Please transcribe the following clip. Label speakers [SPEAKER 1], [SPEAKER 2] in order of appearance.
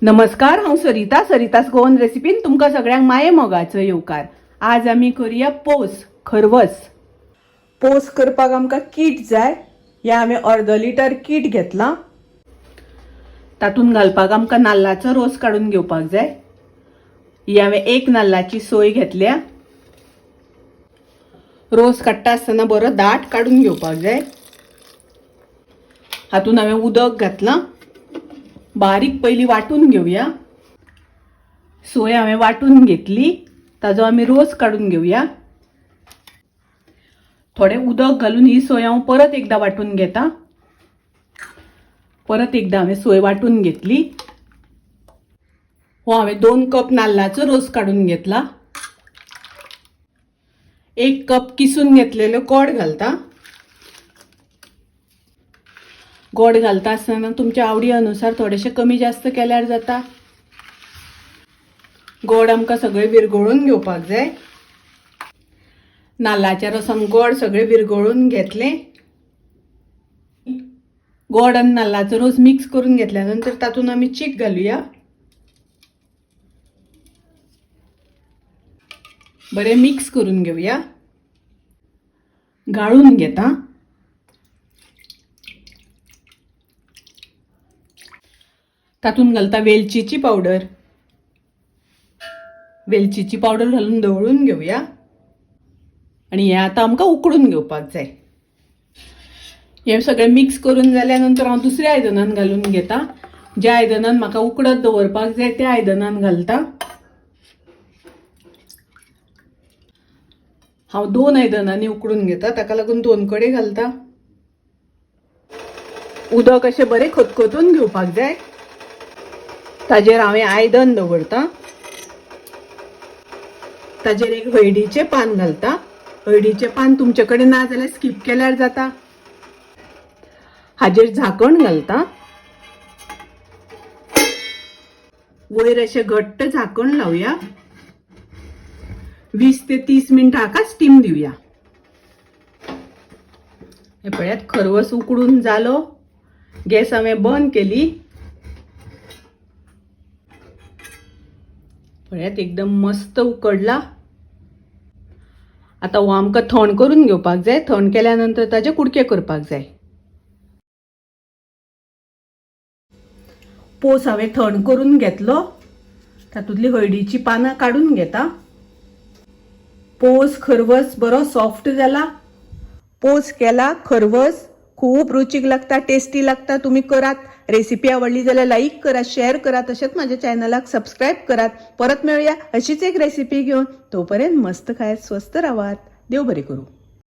[SPEAKER 1] नमस्कार, हांव सरिता. सरितास गोवन रेसिपीन तुमकां सगळ्यांक माये मोगाचो येवकार. आज आमी करुया पोस खरवस. पोस करपाक आमकां कीट जाय. हें हांवें अर्द लिटर कीट घेतलां. तातूंत घालपाक आमकां नाल्लाचो रोस काडून घेवपाक जाय. ही हांवें एक नाल्लाची सोय घेतल्या. रोस काडटा आसतना बरो दाट काडून घेवपाक जाय. हातूंत हांवें उदक घातलां. बारीक पयली वांटून घेवया. सोय हांवें वांटून घेतली, ताजो आमी रोस काडून घेवया. थोडें उदक घालून ही सोय हांव परत एकदां वांटून घेता. परत एकदां हांवें सोय वांटून घेतली. हो हांवें 2 कप नाल्लाचो रोस काडून घेतला. 1 कप किसून घेतलेलो गोड घालता. गोड घालता आसतना तुमच्या आवडी अनुसार थोडेशें कमी जास्त केल्यार जाता. गोड आमकां सगळें विरगळून घेवपाक जाय. नाल्लाच्या रोसान गोड सगळें विरगळून घेतलें. गोड आनी नाल्लाचो रोस मिक्स करून घेतल्या नंतर तातूंत आमी चीक घालुया. बरें मिक्स करून घेवया. गाळून घेता. तातूंत घालता वेलचीची पावडर. वेलचीची पावडर घालून धवळून घेवया. आनी हें आतां आमकां उकडून घेवपाक जाय. हें सगळें मिक्स करून जाल्या नंतर हांव दुसऱ्या आयदनान घालून घेता. ज्या आयदनान म्हाका उकडत दवरपाक जाय त्या आयदनान घालता. हांव 2 आयदनांनी उकडून घेता, ताका लागून 2 कडेन घालता. उदक अशें बरें खतखतून घेवपाक जाय. ताजेर हांवें आयदन दवरता. ताजेर एक हळदीचें पान घालता. हळदीचें पान तुमचे कडेन ना जाल्यार स्कीप केल्यार जाता. हाजेर झाकण घालता. वयर अशें घट्ट झाकण लावया. 20 ते 30 मिनटां हाका स्टीम दिवया. हे पळयात, खरवस उकडून जालो. गॅस हांवें बंद केली. पळयात, एकदम मस्त उकडला. आतां हो आमकां थंड करून घेवपाक जाय. थंड केल्या नंतर ताजे कुडके करपाक जाय. पोस हांवें थंड करून घेतलो. तातूंतली हळदीची पानां काडून घेता. पोस खरवस बरो सॉफ्ट जाला. पोस केला खरवस खूब रुचीक लागता, टेस्टी लागता. तुमी करात. रेसिपी आवडली जाल्यार लाईक करा, शेअर करा, तशेंच माझ्या चॅनलाक सबस्क्राईब करात. परत मेळूया अशीच एक रेसिपी घेवन. तोपर्यंत मस्त खायात, स्वस्थ रावात. देव बरें करूं.